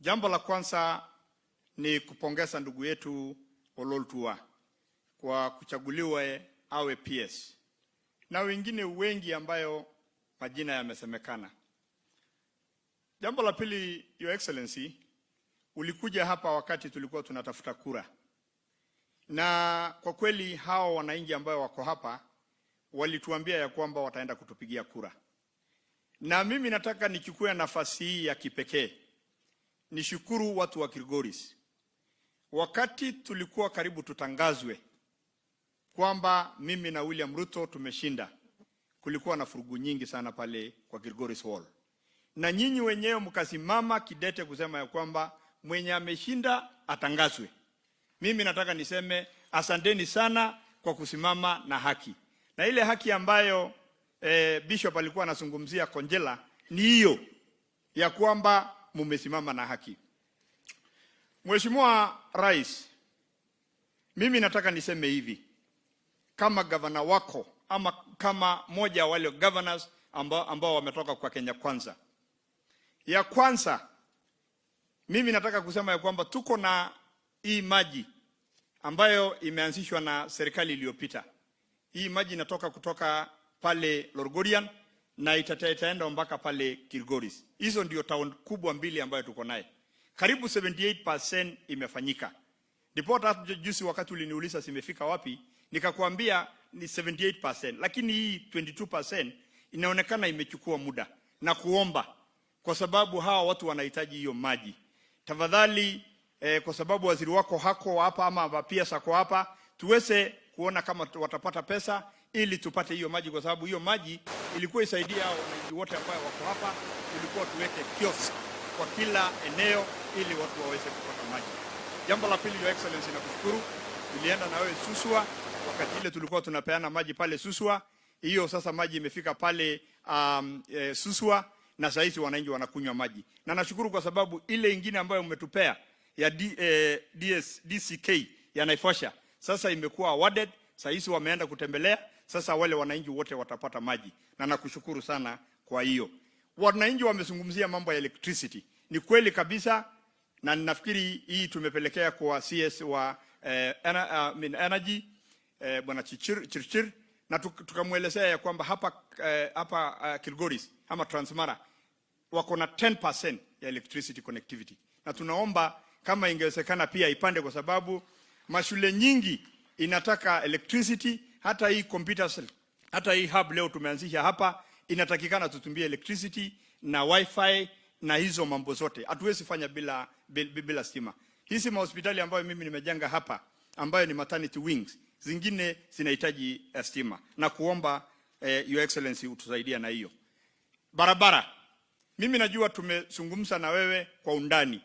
Jambo la kwanza ni kupongeza ndugu yetu Ololtua kwa kuchaguliwa awe PS na wengine wengi ambayo majina yamesemekana. Jambo la pili, Your Excellency, ulikuja hapa wakati tulikuwa tunatafuta kura, na kwa kweli hawa wananchi ambayo wako hapa walituambia ya kwamba wataenda kutupigia kura, na mimi nataka nichukue nafasi hii ya kipekee nishukuru watu wa Kilgoris. Wakati tulikuwa karibu tutangazwe kwamba mimi na William Ruto tumeshinda, kulikuwa na vurugu nyingi sana pale kwa Kilgoris Hall, na nyinyi wenyewe mkasimama kidete kusema ya kwamba mwenye ameshinda atangazwe. Mimi nataka niseme asanteni sana kwa kusimama na haki, na ile haki ambayo Bishop alikuwa anazungumzia Konjela ni hiyo ya kwamba mumesimama na haki. Mheshimiwa Rais, mimi nataka niseme hivi kama gavana wako ama kama moja wa wale governors ambao wametoka kwa Kenya Kwanza. Ya kwanza, mimi nataka kusema ya kwamba tuko na hii maji ambayo imeanzishwa na serikali iliyopita. Hii maji inatoka kutoka pale Lolgorian na itaenda mpaka pale Kilgoris. Hizo ndio town kubwa mbili ambayo tuko naye. Karibu 78% imefanyika. Ndipo hata juzi wakati uliniuliza zimefika wapi, nikakwambia ni 78%, lakini hii 22% inaonekana imechukua muda na kuomba, kwa sababu hawa watu wanahitaji hiyo maji. Tafadhali kwa sababu waziri wako hako hapa ama pia sako hapa, tuweze kuona kama watapata pesa ili tupate hiyo maji, kwa sababu hiyo maji ilikuwa isaidia hao wananchi wote ambao wako hapa. Tulikuwa tuweke kiosk kwa kila eneo ili watu waweze kupata maji. Jambo la pili, Your Excellency, nakushukuru. Tulienda na wewe Suswa wakati ile tulikuwa tunapeana maji pale Suswa. Hiyo sasa maji imefika pale Suswa na saa hizi wananchi wanakunywa maji, na nashukuru kwa sababu ile ingine ambayo umetupea ya DCK ya Naivasha sasa imekuwa awarded. Saa hizi wameenda kutembelea, sasa wale wananchi wote watapata maji, na nakushukuru sana kwa hiyo. Wananchi wamezungumzia mambo ya electricity, ni kweli kabisa, na ninafikiri hii tumepelekea kwa CS wa I mean energy, bwana Chirchir, Chirchir, na tukamwelezea ya kwamba hapa Kilgoris ama Transmara wako na 10% ya electricity connectivity, na tunaomba kama ingewezekana pia ipande, kwa sababu mashule nyingi inataka electricity. Hata hii computers, hata hii hub leo tumeanzisha hapa, inatakikana tutumie electricity na wifi na hizo mambo zote, hatuwezi fanya bila stima. Hizi mahospitali ambayo mimi nimejenga hapa ambayo ni maternity wings, zingine zinahitaji stima, na kuomba Your Excellency utusaidia na hiyo barabara. Mimi najua tumezungumza na wewe kwa undani,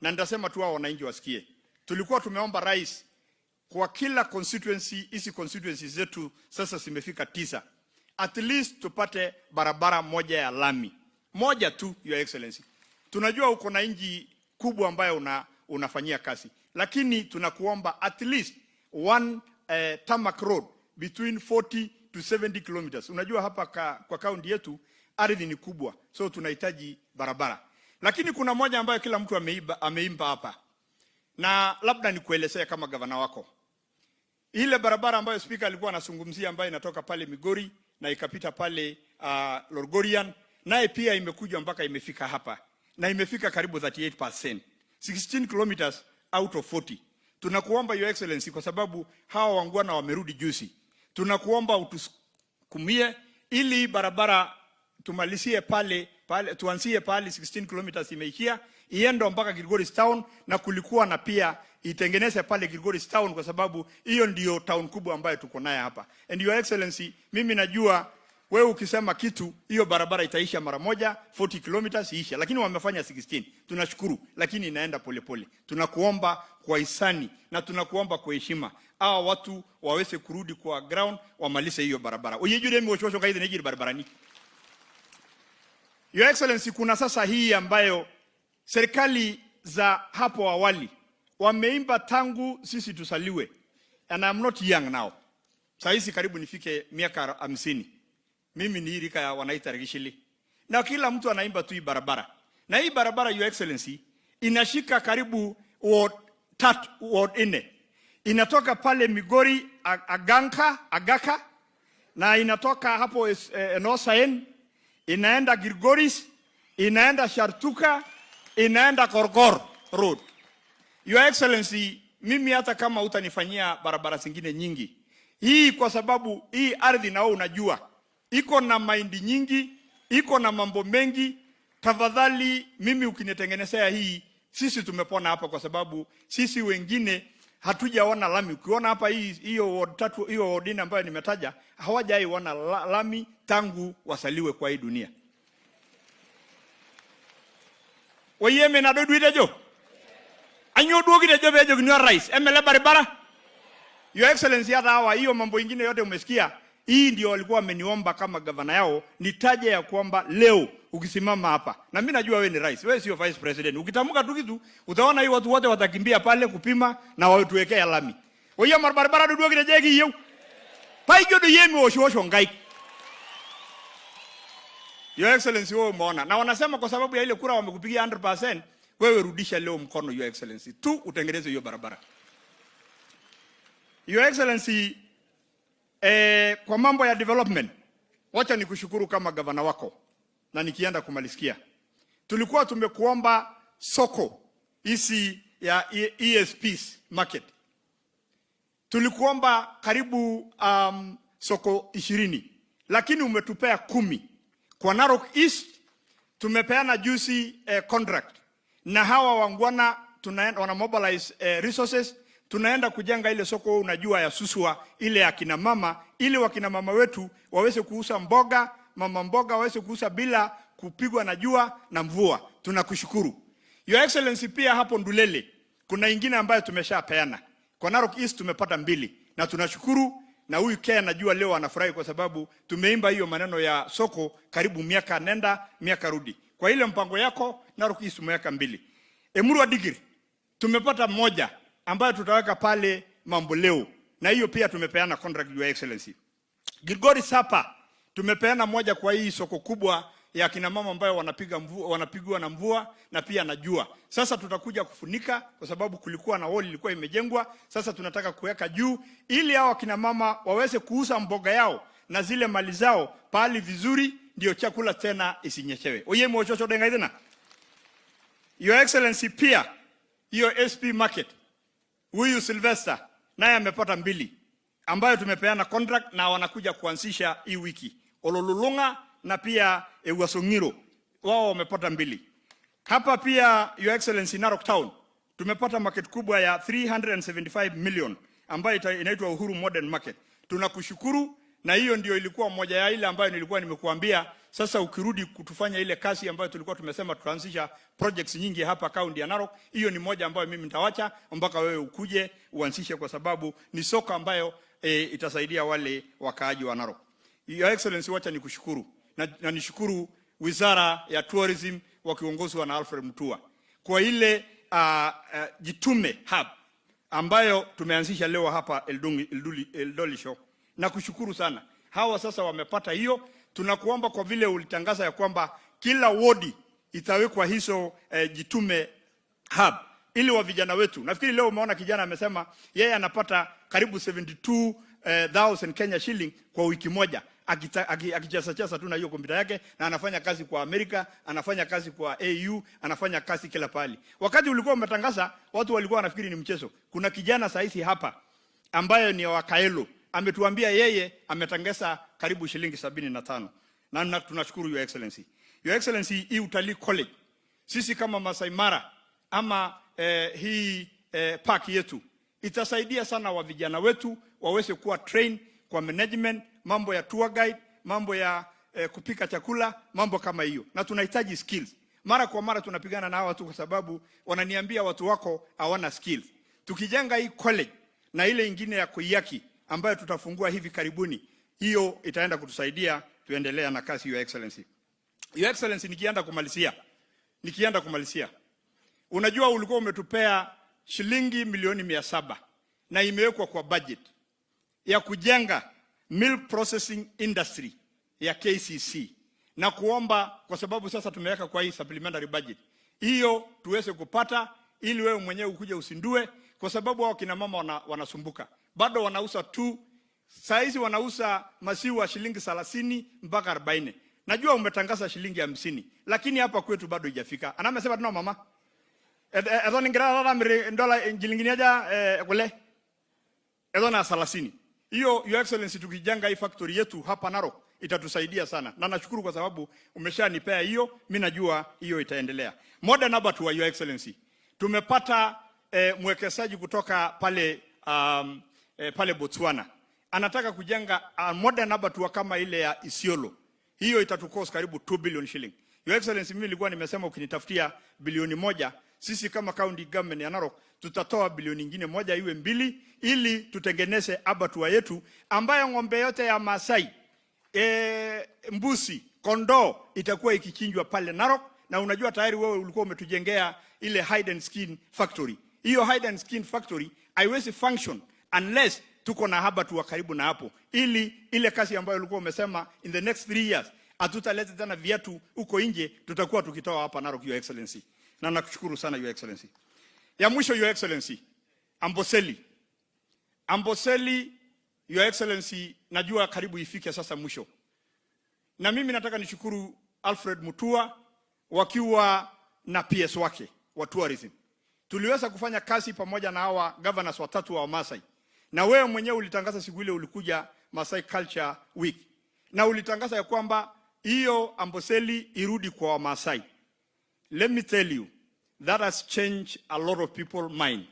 na nitasema tu hao wananchi wasikie. Tulikuwa tumeomba rais kwa kila constituency, hizi constituency zetu sasa zimefika tisa, at least tupate barabara moja ya lami moja tu, Your Excellency. Tunajua uko na nchi kubwa ambayo unafanyia kazi, lakini tunakuomba at least one tarmac road between 40 to 70 kilometers. Unajua hapa kwa kaunti yetu ardhi ni kubwa, so tunahitaji barabara, lakini kuna moja ambayo kila mtu ameimba hapa, na labda nikuelezea kama gavana wako, ile barabara ambayo spika alikuwa anazungumzia ambayo inatoka pale Migori na ikapita pale Lolgorian, naye pia imekuja mpaka imefika hapa na imefika karibu 38%, 16 kilometers out of 40. Tunakuomba, Your Excellency, kwa sababu hawa waungwana wamerudi juzi, tunakuomba utusukumie ili barabara tumalizie pale pale, tuanzie pale 16 kilometers imeishia iende mpaka Kilgoris town, na kulikuwa na pia itengeneze pale Kilgoris town, kwa sababu hiyo ndio town kubwa ambayo tuko naye hapa. And Your Excellency, mimi najua wewe ukisema kitu hiyo barabara itaisha mara moja, 40 kilometers iisha, lakini wamefanya 16. Tunashukuru, lakini inaenda polepole. Tunakuomba kwa hisani na tunakuomba kwa heshima, hawa watu waweze kurudi kwa ground wamalize hiyo barabara. Uyejure mi kaide nejiri barabarani. Your Excellency, kuna sasa hii ambayo serikali za hapo awali wameimba tangu sisi tusaliwe, and I'm not young now. Saa hizi karibu nifike miaka 50. Mimi ni rika ya wanaita regishili, na kila mtu anaimba tu hii barabara, na hii barabara, Your Excellency, Inashika karibu ward tatu, ward nne. Inatoka pale Migori Aganka, Agaka na inatoka hapo Enosaen, inaenda Girgoris, inaenda Shartuka, inaenda Korkor Road. Your Excellency, mimi hata kama utanifanyia barabara zingine nyingi, hii kwa sababu hii ardhi na wewe unajua iko na mahindi nyingi, iko na mambo mengi. Tafadhali mimi ukinitengenezea hii, sisi tumepona hapa, kwa sababu sisi wengine hatujaona lami. Ukiona hapa hii hiyo ward tatu, hiyo ward nne ambayo nimetaja, hawajaiona lami tangu wasaliwe kwa hii dunia. Oyeme na dodu itejo anyo duogi tejo pejokini orais emele baribara. Your Excellency, hata hawa hiyo mambo ingine yote umesikia, hii ndio walikuwa wameniomba kama gavana yao nitaje ya kwamba leo ukisimama hapa, na mimi najua wewe ni rais, wewe sio vice president. Ukitamka tu kitu utaona hii watu wote watakimbia pale kupima na watuwekea lami. Oyo barabara duogi tejo kiyieu paijo do yemi osho ngai. Your Excellency, wewe umeona. Na wanasema kwa sababu ya ile kura wamekupigia 100%, wewe rudisha leo mkono Your Excellency tu utengeneze hiyo barabara. Your Excellency, kwa mambo ya development, wacha nikushukuru kama gavana wako, na nikienda kumalizia. Tulikuwa tumekuomba soko isi ya ESPs market. Tulikuomba karibu soko 20, lakini umetupea 10. Kwa Narok East tumepeana juzi contract na hawa wangwana tunaenda, wana mobilize resources, tunaenda kujenga ile soko unajua ya Suswa ile ya kina mama, ili wakina mama wetu waweze kuuza mboga, mama mboga waweze kuuza bila kupigwa na jua na mvua. Tunakushukuru Your Excellency. Pia hapo Ndulele kuna ingine ambayo tumeshapeana. Kwa Narok East tumepata 2 na tunashukuru. Na huyu Kea najua leo anafurahi kwa sababu tumeimba hiyo maneno ya soko karibu miaka nenda miaka rudi. Kwa ile mpango yako Narok East tumeweka 2. Emurua Dikirr tumepata 1 ambayo tutaweka pale mambo leo, na hiyo pia tumepeana contract Your Excellency. Gilgori Sapa tumepeana 1 kwa hii soko kubwa ya kina mama ambayo wanapigwa na mvua na pia na jua. Sasa tutakuja kufunika kwa sababu kulikuwa na wall ilikuwa imejengwa. Sasa tunataka kuweka juu ili hao kina mama waweze kuuza mboga yao na zile mali zao pahali vizuri, ndio chakula tena isinyeshewe. Oye mwochocho denga tena. Your Excellency, pia hiyo SP market huyu Sylvester naye amepata 2 ambayo tumepeana contract na wanakuja kuanzisha hii wiki. Ololulunga na pia Ewasongiro wao wamepata 2. Hapa pia Your Excellency Narok Town tumepata market kubwa ya 375 million ambayo inaitwa Uhuru Modern Market. Tunakushukuru, na hiyo ndio ilikuwa moja ya ile ambayo nilikuwa nimekuambia. Sasa ukirudi kutufanya ile kazi ambayo tulikuwa tumesema tutaanzisha projects nyingi hapa kaunti ya Narok, hiyo ni moja ambayo mimi nitawacha mpaka wewe ukuje uanzishe, kwa sababu ni soko ambayo itasaidia wale wakaaji wa Narok. Your Excellency, wacha nikushukuru na nishukuru Wizara ya Tourism wakiongozwa na Alfred Mutua kwa ile Jitume Hub ambayo tumeanzisha leo hapa Eldolisho. Na kushukuru sana. Hawa sasa wamepata hiyo. Tunakuomba kwa vile ulitangaza ya kwamba kila wodi itawekwa hizo Jitume Hub ili wa vijana wetu. Nafikiri leo umeona kijana amesema yeye anapata karibu 72,000 Kenya shilling kwa wiki moja. Akicheza cheza tu na hiyo kompyuta yake, na anafanya kazi kwa Amerika, anafanya kazi kwa AU, anafanya kazi kila pahali. Wakati ulikuwa umetangaza, watu walikuwa wanafikiri ni mchezo. Kuna kijana saizi hapa ambaye ni wa Kaelo, ametuambia yeye ametangaza karibu shilingi 75. Na tunashukuru Your Excellency. Your Excellency, hii Utalii College, sisi kama Masai Mara ama hii park yetu itasaidia sana wa vijana wetu waweze kuwa train kwa management, mambo ya tour guide, mambo ya kupika chakula, mambo kama hiyo. Na tunahitaji skills. Mara kwa mara tunapigana na hawa watu kwa sababu wananiambia watu wako hawana skills. Tukijenga hii college na ile ingine ya Koiyaki ambayo tutafungua hivi karibuni, hiyo itaenda kutusaidia tuendelea na kazi, Your Excellency. Your Excellency, nikienda kumalizia. Unajua ulikuwa umetupea shilingi milioni 700 na imewekwa kwa budget ya kujenga milk processing industry ya KCC, na kuomba kwa sababu sasa tumeweka kwa hii supplementary budget Hiyo tuweze kupata ili wewe mwenyewe ukuje usindue, kwa sababu hao kina mama wanasumbuka. Bado wanauza tu, saa hizi wanauza maziwa shilingi 30 mpaka 40. Najua umetangaza shilingi 50, lakini hapa kwetu bado haijafika. Anamesema tuna mama. Eton ingira taata amir dola nchilingini aja kule? Eton aa 30. Hiyo, Your Excellency, tukijenga hii factory yetu hapa Narok itatusaidia sana. Na nashukuru kwa sababu umeshanipea hiyo, mimi najua hiyo itaendelea. Modern abattoir, Your Excellency. Tumepata mwekezaji kutoka pale Botswana. Anataka kujenga modern abattoir kama ile ya Isiolo. Hiyo itatucost karibu 2 billion shilling. Your Excellency, mimi nilikuwa nimesema ukinitafutia bilioni 1, sisi kama county government ya Narok tutatoa bilioni nyingine moja iwe mbili, ili tutengeneze abattoir yetu ambayo ng'ombe yote ya Masai, mbuzi, kondoo itakuwa ikichinjwa pale Narok. Na unajua tayari wewe ulikuwa umetujengea ile hide and skin factory. Hiyo hide and skin factory haiwezi function unless tuko na abattoir karibu na hapo, ili ile kazi ambayo ulikuwa umesema in the next 3 years hatutaleta tena viatu huko nje, tutakuwa tukitoa hapa Narok, Your Excellency. Na nakushukuru sana, Your Excellency. Ya mwisho, Your Excellency, Amboseli. Amboseli, Your Excellency, najua karibu ifike sasa mwisho. Na mimi nataka nishukuru Alfred Mutua wakiwa na PS wake wa tourism. Tuliweza kufanya kazi pamoja na hawa governors watatu wa Masai. Na wewe mwenyewe ulitangaza siku ile ulikuja Masai Culture Week. Na ulitangaza ya kwamba hiyo Amboseli irudi kwa Wamasai. Let me tell you, that has changed a lot of people mind.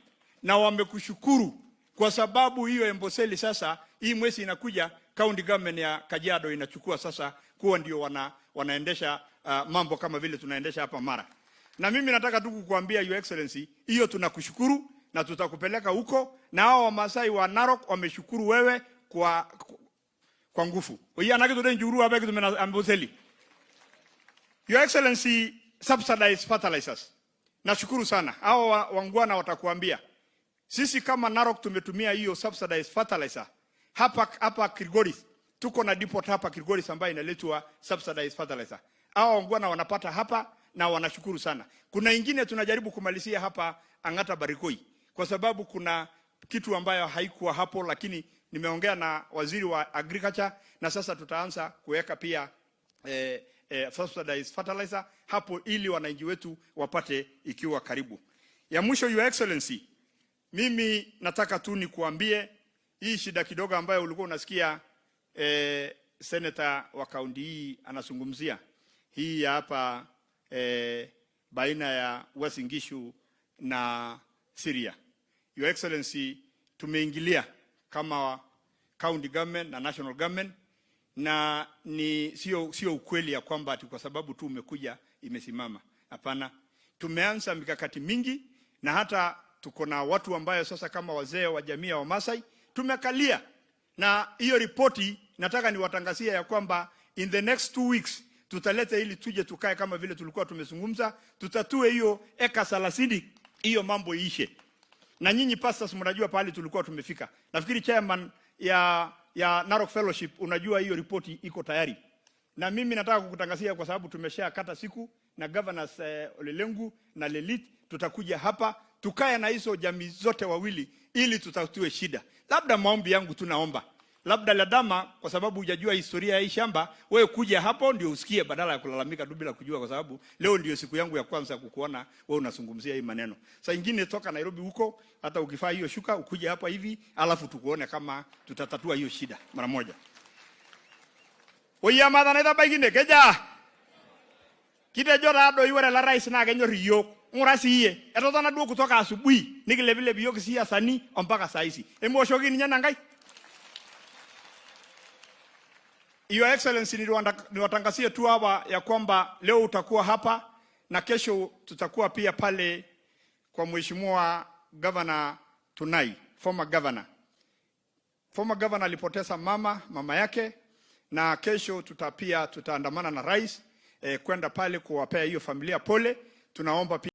Na wamekushukuru kwa sababu hiyo Amboseli sasa hii mwezi inakuja county government ya Kajiado inachukua sasa kuwa ndio wanaendesha mambo kama vile tunaendesha hapa Mara. Na mimi nataka tu kukuambia, Your Excellency, hiyo tunakushukuru na tutakupeleka huko, na hao Wamasai wa Narok wameshukuru wewe kwa nguvu. Oya na njuru abe kitumena Amboseli. Your Excellency, subsidized fertilizers. Nashukuru sana. Hao wangwana watakuambia. Sisi kama Narok tumetumia hiyo subsidized fertilizer. Hapa Kilgoris tuko na depot hapa Kilgoris ambayo inaletwa subsidized fertilizer. Hao wangwana wanapata hapa na wanashukuru sana. Kuna ingine tunajaribu kumalizia hapa Ang'ata Barikoi kwa sababu kuna kitu ambayo haikuwa hapo, lakini nimeongea na waziri wa agriculture na sasa tutaanza kuweka pia subsidized fertilizer hapo ili wananchi wetu wapate ikiwa karibu. Ya mwisho, Your Excellency, mimi nataka tu nikuambie hii shida kidogo ambayo ulikuwa unasikia senator wa kaunti hii anazungumzia hii ya hapa baina ya Uasin Gishu na Siria. Your Excellency, tumeingilia kama county government na national government, na ni sio ukweli ya kwamba ati kwa sababu tu umekuja imesimama. Hapana, tumeanza mikakati mingi na hata tuko na watu ambayo sasa kama wazee wa jamii ya Wamasai tumekalia, na hiyo ripoti nataka niwatangazie ya kwamba in the next 2 weeks tutaleta ili tuje tukae kama vile tulikuwa tumezungumza, tutatue hiyo eka 30, hiyo mambo iishe. Na nyinyi pastors mnajua pahali tulikuwa tumefika. Nafikiri chairman ya Narok Fellowship unajua hiyo ripoti iko tayari. Na mimi nataka kukutangazia kwa sababu tumeshakata siku na governors Ole Lenku na Lelit, tutakuja hapa tukae na hizo jamii zote wawili ili tutatue shida. Labda maombi yangu tunaomba, labda Ladama, kwa sababu hujajua historia ya hii shamba, wewe kuja hapo ndio usikie badala ya kulalamika tu bila kujua, kwa sababu leo ndio siku yangu ya kwanza kukuona wewe unazungumzia hii maneno. Saa nyingine toka Nairobi huko, hata ukifaa hiyo shuka ukuje hapa hivi, alafu tukuone kama tutatatua hiyo shida mara moja. Oya madha na baigine keja. Kitejo taa doi ore ele rais naa kenyor iyiok. Ng'ura siiyie. Etotona duo kutoka asubuhi nikilepilep iyiok isiasani mpaka saa hizi. Emioshoki ninye Enkai. Your Excellency, niwatangazie tu hapa ya kwamba leo utakuwa hapa na kesho tutakuwa pia pale kwa Mheshimiwa Governor Tunai, former governor. Former governor alipoteza mama yake, na kesho tutaandamana na rais kwenda pale kuwapea hiyo familia pole. Tunaomba pia